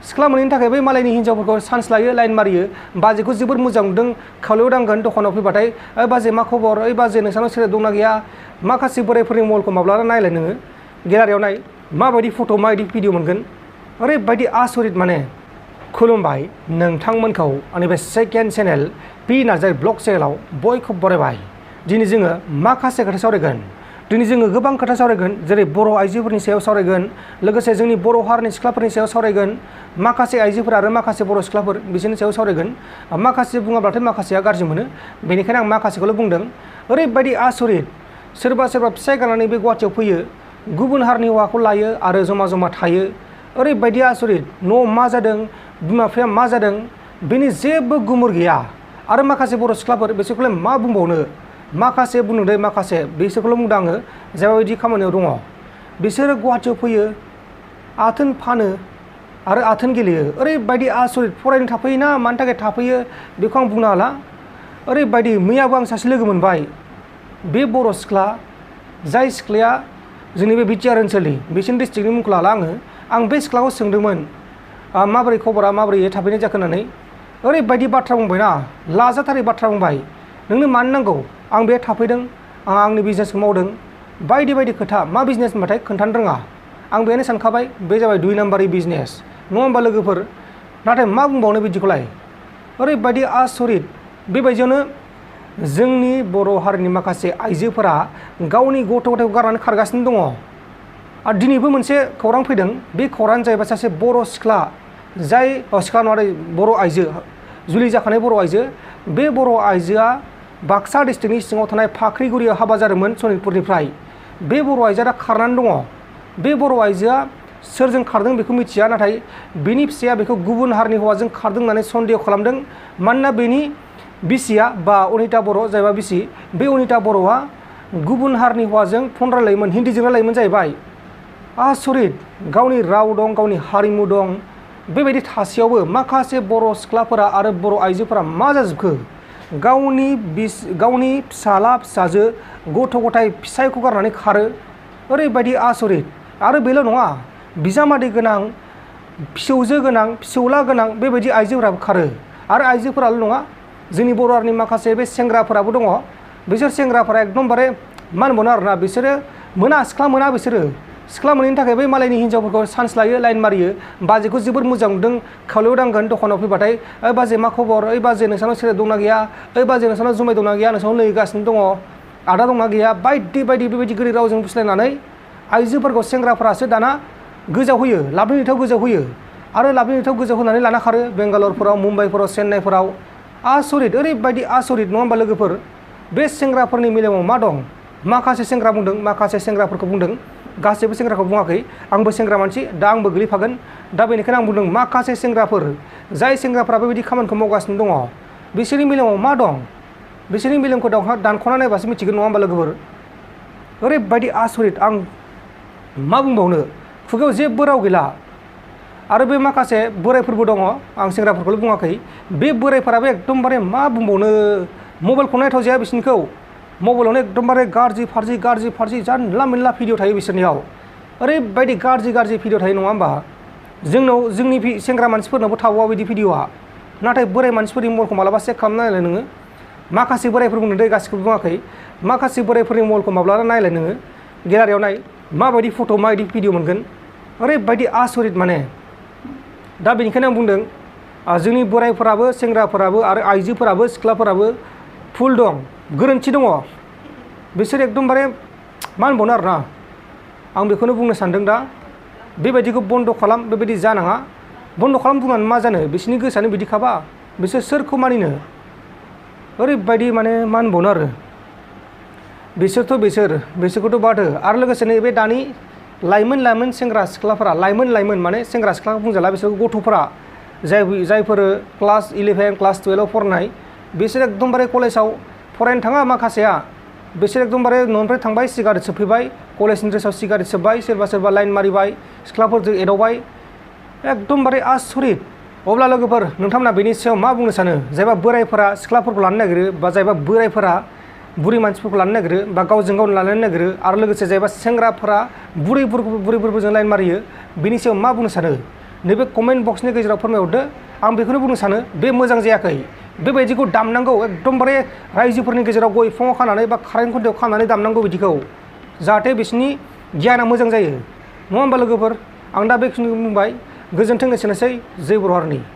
सिख्ला मोनैनि थाखाय बै मालायनि हिन्जावफोरखौ चान्स लायो लाइन मारियो बाजैखौ जोबोर मोजां नुदों खावलायाव दांगोन दखानाव फैबाथाय ओइ बाजै मा खबर ओइ बाजै नोंसानाव सेरेब दंना गैया माखासे बोरायफोरनि मलखौ माब्लाबा नायलाय नोङो गेलारियाव नाय माबायदि फट' माबायदि भिडिअ मोनगोन ओरैबायदि आसरित माने खुलुमबाय नोंथांमोनखौ आंनि बे second channel P Narzary blog चेनेलाव बयखौबो बरायबाय दिनै जोङो माखासे खोथा सावरायगोन दिनै जोङो गोबां खोथा सावरायगोन जेरै बर' आइजोफोरनि सायाव सावरायगोन लोगोसे जोंनि बर' हारिनि सिख्लाफोरनि सायाव सावरायगोन माखासे आइजोफोर आरो माखासे बर' सिख्लाफोर बिसोरनि सायाव सावरायगोन माखासे बुङाब्लाथाय माखासेया गाज्रि मोनो बेनिखायनो आं माखासेखौल' बुंदों ओरैबायदि आसरित सोरबा फिसाय गारनानै बे गुवाहाटियाव फैयो गुबुन हारिनि हौवाखौ लायो आरो जमा जमा थायो ओरैबायदि आसरित न'आव मा जादों बिमा बिफाया मा जादों बेनि जेबो गुमुर गैया आरो माखासे बर' सिख्लाफोर बिसोरखौलाय मा बुंबावनो माखासे बुंदों माखासे बिसोरखौल' बुंदों आङो जाबायदि खामानियाव दङ बिसोरो गुवाहाटियाव फैयो आथोन फानो आरो आथोन गेलेयो ओरैबायदि आसरित फरायनो थाफैयो ना मानि थाखाय थाफैयो बेखौ आं बुंनो हाला ओरैबायदि मैयाबो आं सासे लोगो मोनबाय बे बर' सिख्ला जाय सिख्लाया जोंनि बे बिटिआर ओनसोलनि बिसिनि डिस्ट्रिक्टनि मुंखौ लाला आं बे सिख्लाखौ सोंदोंमोन माबोरै खबरा माबोरै थाफैनाय जाखो होननानै ओरैबायदि बाथ्रा बुंबायना लाजाथारै बाथ्रा बुंबाय नोंनो मानो नांगौ आं बे थाफैदों आं आंनि बिजनेसखौ मावदों बायदि बायदि खोथा मा बिजनेस होनबाथाय खोन्थानो रोङा आं बेनो सानखाबाय बे जाबाय 2 नाम्बारनि बिजनेस नङा होमबा लोगोफोर नाथाय मा बुंबावनो बिदिखौलाय ओरैबायदि आसरित बेबायदियावनो जोंनि बर' हारिनि माखासे आइजोफोरा गावनि गथ' गथायखौ गारनानै खारगासिनो दङ आरो दिनैबो मोनसे खौरां फैदों बे खौराङानो जाहैबाय सासे बर' सिख्ला जाय सिख्ला नङा बर' आइजो जुलि जाखानाय बर' आइजो बे बर' आइजोआ बाक्सा डिस्ट्रिक्टनि सिङाव थानाय फाख्रिगुरियाव हाबा जादोंमोन सनितपुरनिफ्राय बे बर' आइजोआ दा खारनानै दङ बे बर' आइजोआ सोरजों खारदों बेखौ मिथिया नाथाय बेनि फिसाया बेखौ गुबुन हारिनि हौवाजों खारदों होननानै सन्देह खालामदों मानोना बेनि बिसिया बा अनिता बर' जायबा बिसि बे अनिता बर'आ गुबुन हारिनि हौवाजों फन रायलायोमोन हिन्दीजों रायलायोमोन जाहैबाय आसरित गावनि राव दं गावनि हारिमु दं बेबायदि थासेयावबो माखासे बर' सिख्लाफोरा आरो बर' आइजोफोरा मा जाजोबखो गावनि फिसाला फिसाजो गथ' गथाय फिसायखौ गारनानै खारो ओरैबायदि आसरित आरो बेल' नङा बिजामादै गोनां फिसौजो गोनां फिसौला गोनां बेबायदि आइजोफोराबो खारो आरो आइजोफोराल' नङा जोंनि बर' हारिनि माखासे बे सेंग्राफोराबो दङ बिसोर सेंग्राफोरा एकदमबारे मा होनबावनो आरोना बिसोरो मोना सिख्ला मोना बिसोरो सिख्ला मोनैनि थाखाय बै मालायनि हिन्जावफोरखौ चान्स लायो लाइन मारियो बाजैखौ जोबोर मोजां नुदों खावलायाव दांगोन दखानाव फैबाथाय ओइ बाजै मा खबर ओइ बाजै नोंसानाव सेरेब दंना गैया ओइ बाजै नोंसानाव जुमाय दंना गैया नोंसानाव लोंगासिनो दङ आदा दंना गैया बायदि बायदि बेबायदि गोदै रावजों बुस्लायनानै आइजोफोरखौ सेंग्राफोरासो दाना गोजाव होयो लाबनि लिथाव गोजाव होयो आरो लाबनि लिथाव गोजाव होनानै लाना खारो बेंगालरफोराव मुम्बाइफोराव चेन्नाइफोराव आसरित ओरैबायदि आसरित नङा होमबा लोगोफोर बे सेंग्राफोरनि मेलेमाव मा दं माखासे सेंग्रा बुंदों माखासे सेंग्राफोरखौ बुंदों गासैबो सेंग्राखौ बुङाखै आंबो सेंग्रा मानसि दा आंबो गोलैफागोन दा बेनिखायनो आं बुंदों माखासे सेंग्राफोर जाय सेंग्राफोरा बेबायदि खामानिखौ मावगासिनो दङ बिसोरनि मेलेमाव मा दं बिसोरनि मेलेमखौ दानख'ना नायबासो मिथिगोन नङा होमबा लोगोफोर ओरैबायदि आसरित आं मा बुंबावनो खुगायाव जेबो राव गैला आरो बे माखासे बोरायफोरबो दङ आं सेंग्राफोरखौल' बुङाखै बे बोरायफोराबो एकदमबारे मा बुंबावनो मबाइलखौ नायथाव जाया बिसोरनिखौ मबाइलावनो एकदमबारे गाज्रि फाज्रि जानला मोनला भिडिअ थायो बिसोरनियाव ओरैबायदि गाज्रि भिडिअ थायो नङा होमबा जोंनि सेंग्रा मानसिफोरनावबो थाबावा बिदि भिडिअआ नाथाय बोराय मानसिफोरनि मबाइलखौ मालाबा चेक खालामना नायलाय नोङो माखासे बोरायफोर बुंदों दै गासिखौबो बुङाखै माखासे बोरायफोरनि मबाइलखौ माब्लाबा नायलाय नोङो गेलारियाव नाय माबायदि फट' माबायदि भिडिअ मोनगोन ओरैबायदि आसरित माने दा बेनिखायनो आं बुंदों जोंनि बोरायफोराबो सेंग्राफोराबो आरो आइजोफोराबो सिख्लाफोराबो भुल दं गोरोन्थि दङ बिसोर एकदमबारे मा होनबावनो आरोना आं बेखौनो बुंनो सानदों दा बेबायदिखौ बन्द' खालाम बेबायदि जानाङा बन्द' खालाम बुंनानै मा जानो बिसोरनि गोसोआनो बिदिखाबा बिसोर सोरखौ मानिनो ओरैबायदि माने मा होनबावनो आरो बिसोरखौथ' बादो आरो लोगोसे नैबे दानि लाइमोन सेंग्रा सिख्लाफोरा लाइमोन माने सेंग्रा सिख्लाखौ बुंजाला बिसोर गथ'फोरा जायफोर क्लास 11 क्लास 12 फरायनाय बिसोर एकदमबारे कलेजाव फरायनो थाङा माखासेया बिसोर एकदमबारे न'निफ्राय थांबाय सिगारेट सोबफैबाय कलेजनि ड्रेसाव सिगारेट सोबबाय सोरबा लाइन मारिबाय सिख्लाफोरजों एदावबाय एकदमबारे आसरित अब्ला लोगोफोर नोंथांमोना बेनि सायाव मा बुंनो सानो जायबा बोरायफोरा सिख्लाफोरखौ लानो नागिरो बा जायबा बोरायफोरा बुरि मानसिफोरखौ लानो नागिरो बा गावजों गाव लानो नागिरो आरो लोगोसे जायबा सेंग्राफोरा बुरैफोरजों लाइन मारियो बेनि सायाव मा बुंनो सानो नैबे कमेन्ट बक्सनि गेजेराव फोरमायहरदो आं बेखौनो बुंनो सानो बे मोजां जायाखै बेबायदिखौ दामनांगौ एकदमबारे रायजोफोरनि गेजेराव गय बिफाङाव खानानै बा कारेन्ट खुन्थायाव खानानै दामनांगौ बिदिखौ जाहाथे बिसोरनि गियाना मोजां जायो नङा होमबा लोगोफोर आं दा बेखिनिखौ बुंबाय गोजोन्थों एसेनोसै जय बर' हारिनि